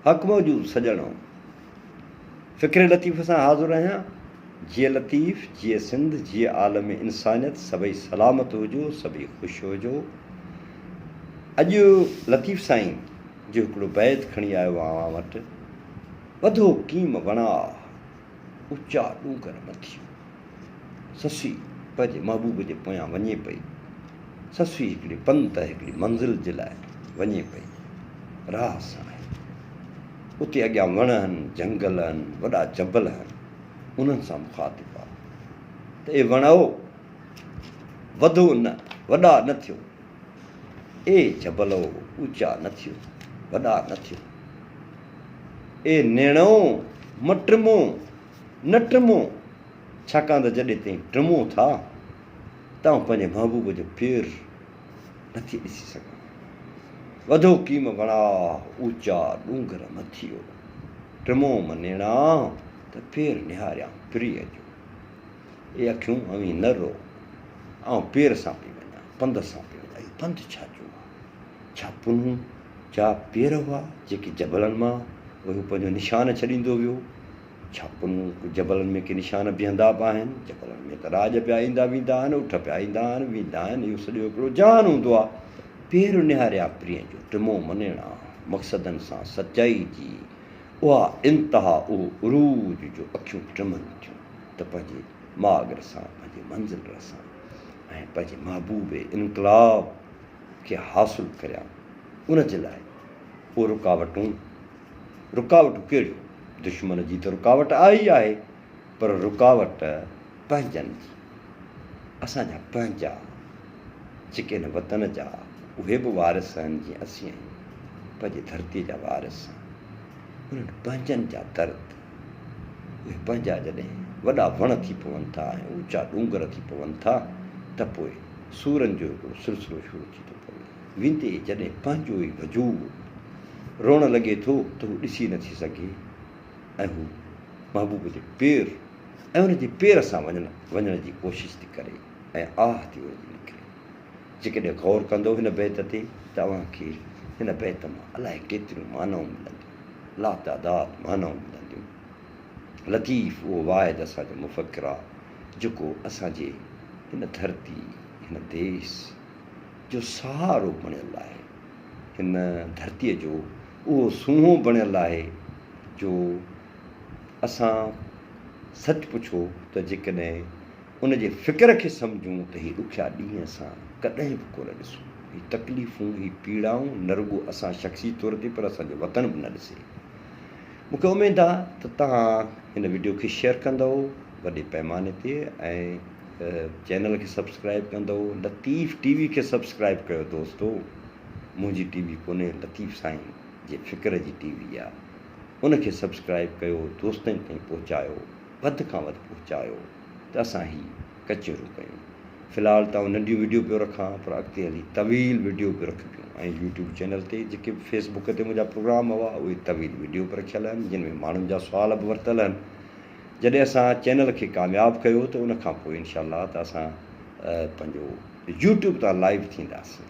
حق موجود سڄڻو! فڪر لطيف سان حاضر آهيان. جيئي لطيف، جيئي سنڌ، جيئي عالم انسانيت، سڀئي سلامت هجو، سڀئي خوش هجو. اڄ لطيف سائين جو هڪڙو بيت کڻي آيو آهيان اوهان وٽ. وڌو ڪيم وڻاء، اچا ڏونگر مٿيون. سسئي پنهنجي محبوب جي پويان وڃي پئي. سسئي هڪڙي پنڌ هڪڙي منزل جي لاء وڃي پئي. راهه سان آهي. اتي اڳيان وڻ آهن، جهنگل آهن، وڏا جبل آهن. انهن سان مخاطب آ ته اي وڻؤ! وڌو نه، وڏا نه ٿيو. اي جبلؤ! اوچا نه ٿيو، وڏا نه ٿيو. اي نيڻؤ! م ٽمو، نه ٽمو، ڇاڪاڻ ته جڏهن تئين ٽمو ٿا، ته آئون پنهنجي محبوب جو پير نٿي ڏسي سگهان. وڌو ڪيم وڻاهه، اوچا ڏونگر مٿيو. ٽمو م نيڻان، ته پير نهاريان پرينء جو. اي اکيون، اوهين نه رو، آئون پير سان پئي وڃان، پنڌ سان پئي وڃان. اهو پنڌ ڇا جو آهي؟ ڇا پنهون جا پير هئا، جيڪي جبلن مان اهو پنهنجو نشان ڇڏيندو ويو؟ ڇا پنهون جبلن ۾ ڪي نشان بيهندا به آهن؟ جبلن ۾ ته راڄ پيا ايندا ويندا آهن، اٺ پيا ايندا آهن ويندا آهن، اهو سڄو هڪڙو جهان هوندو آهي. پير نهاريا پرينء جو، ٽمو منيڻا، مقصدن سان سچائي جي اها انتها، اهو عروج جو اکيون ٽمن ٿيون ته پنهنجي ماڳ رسان، پنهنجي منزل رسان ۽ پنهنجي محبوب انقلاب کي حاصل ڪريان، ان جي لاء اهو رڪاوٽون رڪاوٽون ڪهڙيون؟ دشمن جي ته رڪاوٽ آهي ئي آهي، پر رڪاوٽ پنهنجن جي. اسان جا پنهنجا جيڪي هن وطن جا اهي به وارث آهن جيئن اسين آهيون پنهنجي ڌرتيء جا وارث، انهن پنهنجن جا درد، اهي پنهنجا جڏهن وڏا وڻ ٿي پون ٿا ۽ اوچا ڏونگر ٿي پون ٿا ته پوء سورن جو هڪڙو سلسلو شروع ٿي ٿو پوي. ويندي جڏهن پنهنجو ئي وجود روئڻ لڳي ٿو ته هو ڏسي نه ٿي سگهي ۽ هو محبوب جي پير ۽ ان جي پير سان وڃڻ وڃڻ جي ڪوشش ٿي ڪري ۽ آه ٿي ان جي نڪري. جيڪڏهن غور ڪندؤ هن بيت تي ته اوهان کي هن بيت مان الائي ڪيتريون معنائون ملنديون، لاتعداد معنائون ملنديون. لطيف اهو واحد اسان جو مفڪر آ جيڪو اسان جي هن ڌرتي، هن ديس، جو سهارو بڻيل آهي. هن ڌرتيء جو اهو سونهون بڻيل آهي جو اسان سچ پڇو ته جيڪڏهن ان جي فڪر کي سمجهون ته هي ڏکيا ڏينهن اسان ڪڏهن به ڪونه ڏسون. هي تڪليفون، هي پيڙائون نه رڳو اسان شخصي طور تي پر اسان جو وطن به نه ڏسي. مون کي اميد آهي ته توهان هن وڊيو کي شيئر ڪندؤ وڏي پئماني تي ۽ چينل کي سبسڪرائب ڪندو لطيف ٽي وي کي سبسڪرائب ڪيو دوستو منهنجي ٽي وي ڪونهي لطيف سائين جي فڪر جي ٽي وي آ ان کي سبسڪرائب ڪيو دوستن تائين پهچايو وڌ کان وڌ پهچايو ته اسان هي ڪچهريون ڪيون في الحال ته آئون ننڍيون وڊيو پيو رکان پر اڳتي هلي طويل وڊيو به رکبيون ۽ يوٽيوب چينل تي جيڪي به فيس بڪ تي منهنجا پروگرام هئا اهي طويل وڊيو به رکيل آهن جن ۾ ماڻهن جا سوال به ورتل آهن جڏهن اسان چينل کي ڪامياب ڪيو ته ان کان پوء انشاء الله ته اسان پنهنجو يوٽيوب تان لائيو ٿينداسين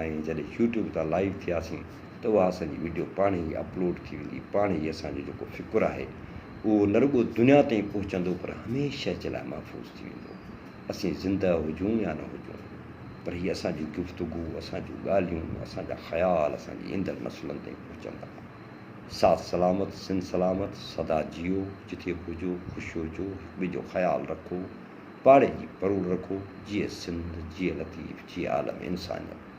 ۽ جڏهن يوٽيوب تان لائيو ٿياسين ته اها اسان جي وڊيو پاڻ ئي اپلوڊ ٿي ويندي پاڻ ئي اسان جو جيڪو فڪر آهي اهو نه رڳو دنيا تائين پهچندو پر هميشه جي لاء محفوظ ٿي ويندو اسين زنده هجون يا نه هجون پر هي اسان جي گفتگو اسان جون ڳالهيون اسان جا خيال اسان جي ايندڙ نسلن تائين پهچندا. ساٿ سلامت سنڌ سلامت سدا جيئو جٿي به هجو خوش هجو هڪ ٻئي جو خيال رکو پاڙي جي پروڙ رکو جيئي سنڌ جيئي لطيف جيئي عالم انسانيت.